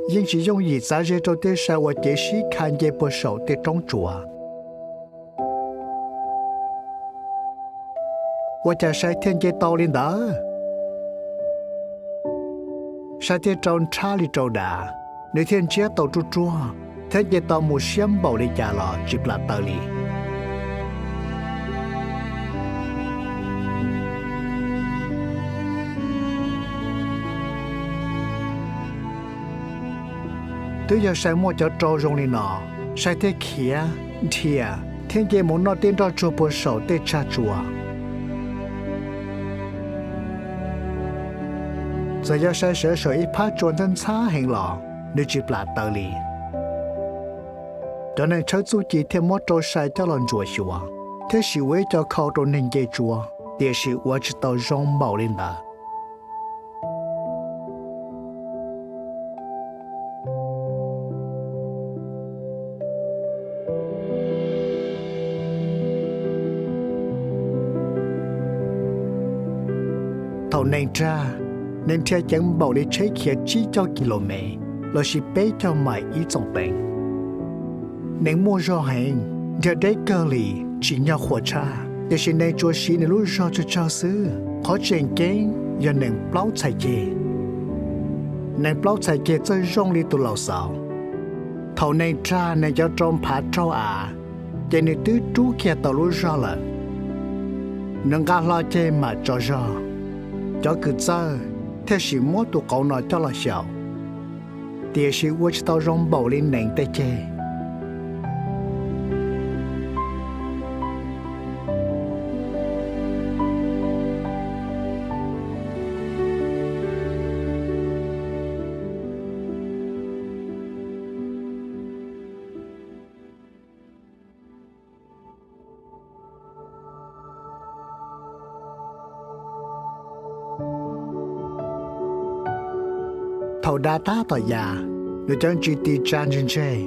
yeej tsis yooj yim txav ze rau tej sai uas cev sib kha nce puag saum tej roob tsuas. Ua cas sai thiaj nce tau li ntawd? Sai thiaj rau nrhab li rau dav, nws thiaj ntsiab tau ruaj ruaj, thiab nce tau mus siab npaum li cas los tsis plam taws li. Twb yog sai muaj cov rau zoo li no, sai thiaj khiav, nrhiav, thiab nce mus noj tib nroj tsuag puag saum tej tsag tsuas. Txawm yog sai sawv saum ib phab tsua ntxhab ntxhab heev los nws tsis plam taws li. Cov neeg tshawb txuj ci thiaj muab rau sai coj los ntsuam xyuas, thiab sim ua ib co khau rau neeg nce tsua, tiam sis ua tsis tau zoo npaum li ntawd. Thaum nees rag, nees nrhiav ceev npaum li tsheb khiav tsib caug kis lus mev lossis peb caug mais ib txoom peev. Nees muaj zog heev, nrhiav deb kawg li, tsim nyog qhuas tshaj, tiam sis nees tsuas siv nws lub zog tsawg tsawg xwb. Qhov tseem ceeb yog nees plaub txhais ceg. Nees plaub txhais ceg txawj zoo li tus laus xauv. Thaum nees rag nees cov rau nphav raug av, ces nws twb rub kiag tau lub zog lawm. Nws nqa hlo ceg mam tso zog. Cov kws txawj thiaj sim muab tus qauv no coj los xyaum, tiam sis ua tsis tau zoo npaum li nees tej ceg. Thaum dav tab tom ya, nws cov ntsis tis tsa ntseg ntseg.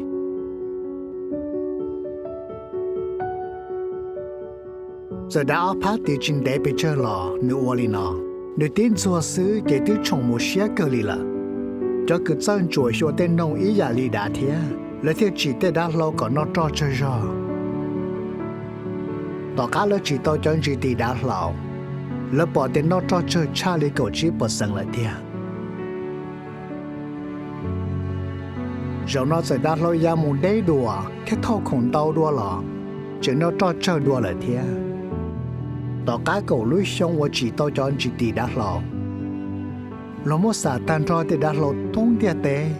Txawm dav ob phab tis tsis ntev pes tsawg los nws ua li no. Nws tib ntxuag xwb ces twb tshoom mus siab kawg li lawm. Cov kws txawj ntsuam xyuas tej noog ib yam li dav thiab, lawv thiaj tsim tej dav hlau kom noj roj tsawg zog. Tom qab lawv tsim tau cov ntsis tis dav hlau, lawv pom tias noj roj tsawg tshaj li kaum tsib pawv xees lawm tiag. Zaum no txawm dav hlau ya mus deb dua thiab thauj khoom ntau dua los tseem noj roj tsawg dua lawm thiab. Tom qab kaum lub xyoo uas tsim tau cov ntsis tis dav hlau, luag muab xam tag nrho tej dav hlau thoob ntiaj teb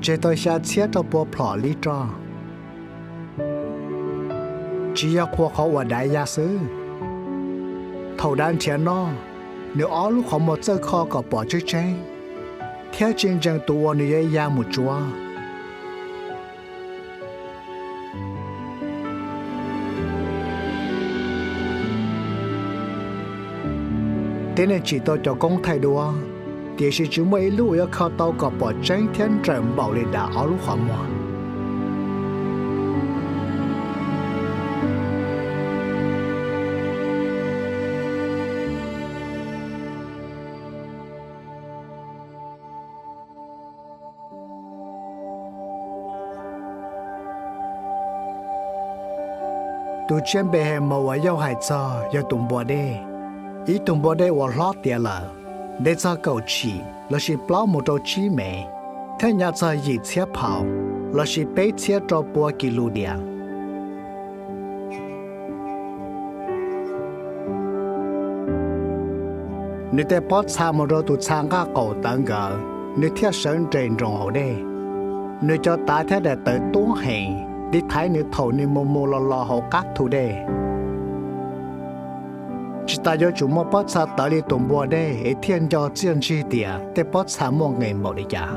tseg tau xya txhiab rau pua plhom lib roj. Tsis yog qhuas qhov uas dav ya xwb, thaum dav nrhiav noj, nws ob lub qhov muag txawj kho kom pom tseeb tseeb, thiab tsis ntsees tus uas nws yuav ya mus tsuab. Tib neeg tsim tau cov koob thaij duab, tiam sis tsis muaj ib lub uas yuav kho tau kom pom tseeb thiab nrawm npaum li dav ob lub qhov muag. Tus tsiaj npe Hemau uas Yauj hais txog yog tus npua dej, ib tug npua dej uas hlob tiav lawm, ntev txog kaum tshim lossis plaub mus rau tsib mev, thiab nyav txog yim txhiab phaus lossis peb txhiab rau pua kis lus dias. Nws tej pob txha mus rau tus txha nqaj qaum tawv nkawd, nws thiaj sawv nres nroos hauv dej. Nws cov tav thiab daim tawv tuab heev, tiv thaiv nws thaum nws mus mus los los hauv qab thu dej. Tsis tas yuav tsum muaj pob txha tawv li tus npua dej es thiaj nco txiaj ntsig tias tej pob txha muaj nqis npaum li cas.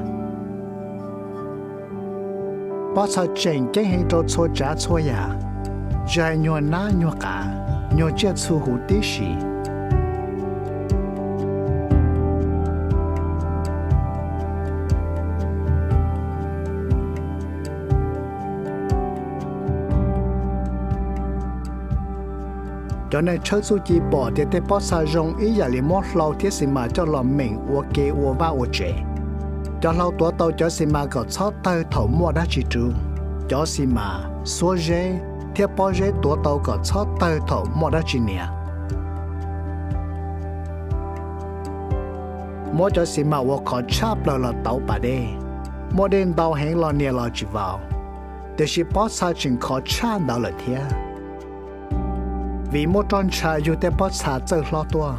Pob txha tseem ceeb heev rau txhua tsav txhua yam, tsis hais nyuag nab nyuag qav, nyuag tsiaj txhu huv tib si. Cov neeg tshawb txuj ci pom tias tej pob txha zoo ib yam li muab hlau thiab xi mas coj los meem ua ke ua vaj ua tsev. Cov hlau tuav tau cov xis mas kom txhob tawg thaum muaj dab tsi rub. Cov xis mas, xuab zeb, thiab pob zeb tuav tau kom txhob tawg thaum muaj dab tsi nias. Muab cov xis mas uas khov tshaj plaws los tauv pas dej. Muaj dej ntau heev los nias los tsis vau, tiam sis pob txha tseem khov tshaj ntawd lawm thiab, vim muaj roj ntsha yug tej pob txha txawj hlob tuaj.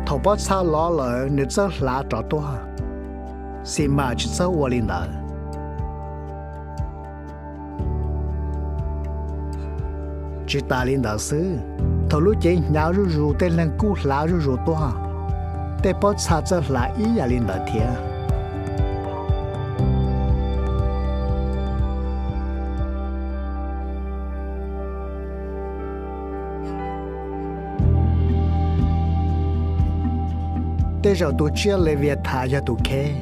Thaum pob txha lov lawm nws txawj hlav rov tuaj, xis mas tsis txawj ua li ntawd. Tsis tas li ntawd xwb, thaum lub cev hnyav zuj zus tej leeg kuj hlav zuj zus tuaj, tej pob txha txawj hlav ib yam li ntawd thiab. Tej zaum tus tsiaj Leviathas yog tus kheb.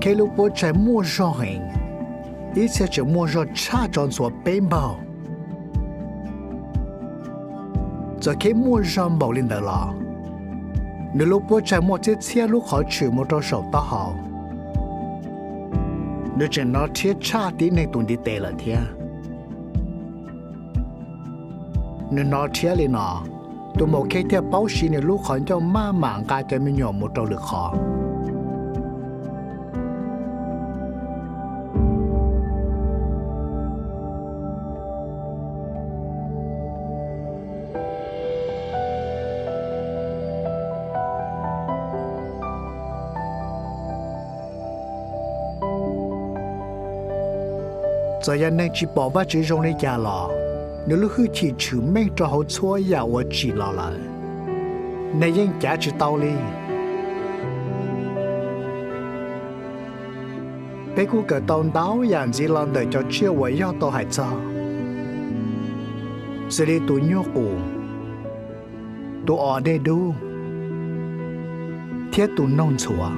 Kheb lub puab tsaig muaj zog heev, ib txhia tseem muaj zog tshaj tso ntxhuav peb npaug. Txawm kheb muaj zog npaum li ntawd los, nws lub puab tsaig muaj txhiab txhiab lub qhov tshwm mus rau saum taub hau. Nws tseem hnov rhiab tshaj tib neeg tus ntiv tes lawm thiab. Nws hnov rhiab li no, tus maum kheb thiaj paub siv nws lub qhov ncauj maj mam nqa cov me nyuam mus rau lwm qhov. Txawm yog neeg tsis pom Vajtswv zoo li cas los, nws lub hwj chim tshwm meej rau hauv txhua yam uas tsim los lawm, neeg yeej cav tsis tau li. Peb kuj kawm tau ntau yam ntxiv los ntawm cov tsiaj uas Yauj tau hais txog, xws li tus nyuj qus, tus os dej dub, thiab tus noog ntxhuav.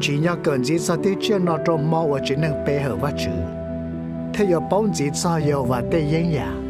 Tsim nyog kawm ntxiv txog tej tsiaj no rau hmo uas tsev neeg pe hawm Vajtswv, thiaj yuav paub ntxiv txog Yehauvas tej yeeb yam.